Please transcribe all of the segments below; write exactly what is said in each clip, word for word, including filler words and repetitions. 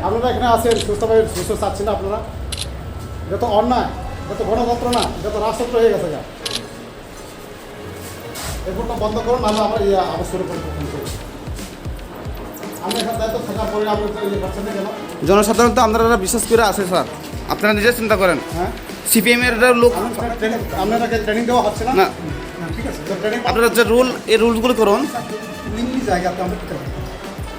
আপনারা এখানে আছেন সুস্থভাবে সুস্থ চাচ্ছেন না আপনারা? এটা তো অন্যায়, এটা তো গণতন্ত্র না, এটা তো রাজতন্ত্র হয়ে গেছে গা। এরপরটা বন্ধ করো, নাহলে আমরা ইয়ে আবার শুরু করবো। আমরা এখানে দায়িত্ব থাকার পরে আমরা তো ইয়ে করছেন না কেন? জনসাধারণ তো আপনারা বিশ্বাস করে আছে স্যার, আপনারা নিজে চিন্তা করেন। হ্যাঁ। সিপিএম এর লোক আপনারা ট্রেনিং, আপনারাকে ট্রেনিং দেওয়া হচ্ছে না? না। না, ঠিক আছে। তো ট্রেনিং আপনারা যে রুল, এই রুলসগুলো করুন। লিঙ্গি জায়গাতে আমরা দিতে পারি।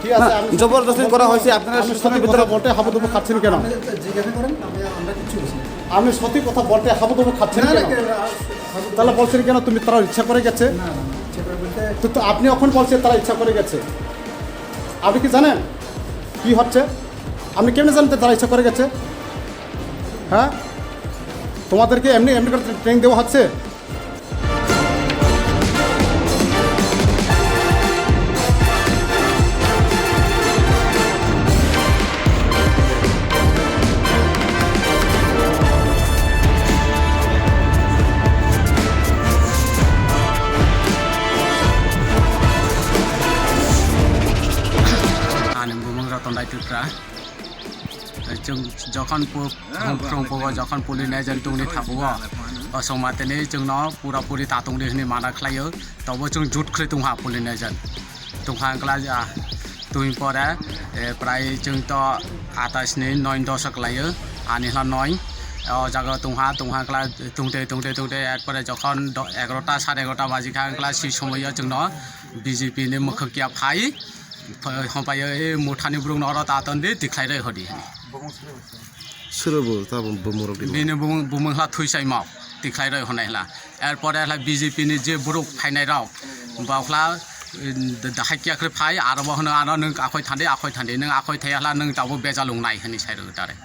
ঠিক আছে, না, আমি জবরদস্তি করা হয়েছে, আপনারা আমি সঠিক সঠিক কথা কথা বলতে হাবুডুবু খাচ্ছেন কেন? আপনি জিজ্ঞাসা করেন, আমি, আমরা কিচ্ছু বুঝি না। আপনি সঠিক কথা বলতে হাবুডুবু খাচ্ছেন না, না, কেন? কেন, হাবুডুবু তাহলে বলছেন কেন তুমি তারা ইচ্ছা করে গেছে? না, না, না, ইচ্ছা করে বলতে তো, তো আপনি এখন বলছেন তারা ইচ্ছা করে গেছে। আপনি কি জানেন কি হচ্ছে? আপনি কেমনে জানেন তারা ইচ্ছা করে গেছে? হ্যাঁ? তোমাদেরকে এমনি, এমনি করে ট্রেনিং দেওয়া হচ্ছে? Ani bumung Ratan Dai Tripura. Chwng jokhon pu-, phung phung phugo, jokhon polling agent tongni thapugo, o songma tini chwngno pura puri ta tongdi hwnwi mana khlaio, tobo chwng jut khwlwi tongha polling agent. Tongha wngkla, ah, twi pore, eh, prai chwng to atais ni noi dos kwlaio, ani hla noi, o jaga tongha, tongha wngkla tongte, tongte, tongte, er pore jokhon do-, egarota, sare egarota baji kha wngkla, si somoio chwngno B J P ni mwkhwk ya phai, Pha-, hompayo, "E muthani borokno oro ta ton di, tikhlai roi hodi," hwnwi. Suro bo, ta bo, bo morok di. Bini bumung, bumung hla thwi sai mao, tikhlai roi honai hla. Er pore hla B J P ni je borok phainai rok, ba hla, eh, da-, dahai kiya khe phai, aro bo hwno ano nwng akhoi thandi, akhoi thandi, nwng akhoi thai hla nwng tabuk bejal wngnai hwnwi sai rw tare.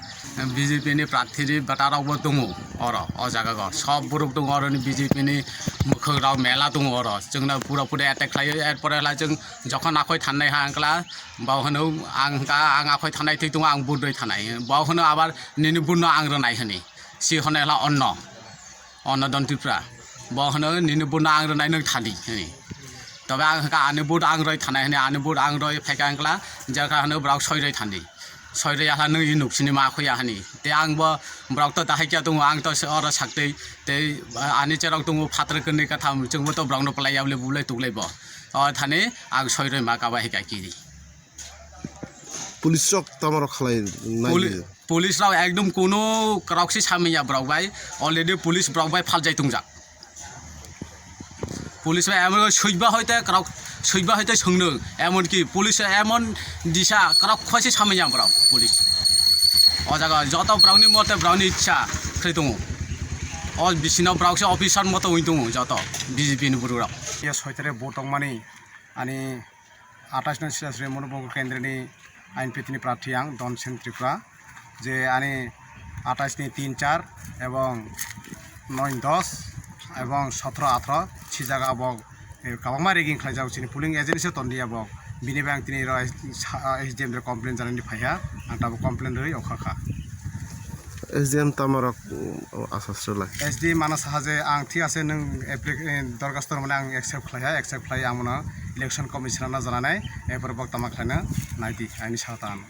B J P ni prarthi ni bwta rok bo tongo oro, o jaga o. Sob borok tongo oro ni B J P ni mwkhwk rok mela tongo oro. Chwngno pura pura attack khlaio, er pore hla chwng Jokhon akhoi thanai ha wngkla, bo hwno ang hwnkha, ang akhoi thanai thwi tongo, ang budoi thanai. Bo hwno abar nini budno ang rwnai hwnwi. Si hwnwi hla onno, onno Don Tripura. Bo hwno nini budno ang rwnai nwng thani hwnwi. Tobe ang hwnkha ani bud ang roi thanai hwnwi, ani bud ang roi phaikha wngkla, jerkha hwno borok soi roi thandi. Soi roi ahla nwng i nuk sini ma akhoi ya hwnwi. Te ang bo borok to dahai kya tongo, ang to se oro saktwi. Tei ani cherok tongo phatar kwnwi katham, chwngbo to borokno pwlai ya bole bublai tuklai bo. O thani ang soi roi ma kaba hai kaki. Police rok tamo rok khalai nai Poli-, liya. Police rok ekdom kono karoksi samya borok bai, already police borok bai phaljai tongjak. Police bai emon soiba hoite karoksi, soiba hoite songno, emon ki police emon disa karoksi samya borok police. O jaga joto borokni mote borokni ichha khlai tongo. O bisino borok se officer moto wng tongo joto B J P ni borok rok. Ya soitare bo tongmani ani atais no Sirasri Monobong Kendroni I N P T ni prarthi ang Don Sen Tripura, je ani atais ni tin char ebong noi dos ebong sotro atro si jaga bo, eh, kwbangma rigging khlaijak chini polling agent se tonliya bo, bini bai ang tini ro S D M re complain janani phaiha, ang tabuk complain rwi okha kha. S D M tamo rok, um, asasrwlai. S D M ano saha je ang thik ase nwng appli-, eh, dorkhasto rwmani ang accept khlaiha, accept khlai amono election commissioner no jananai, erpore bok tama khlaina naidi aini sata ano.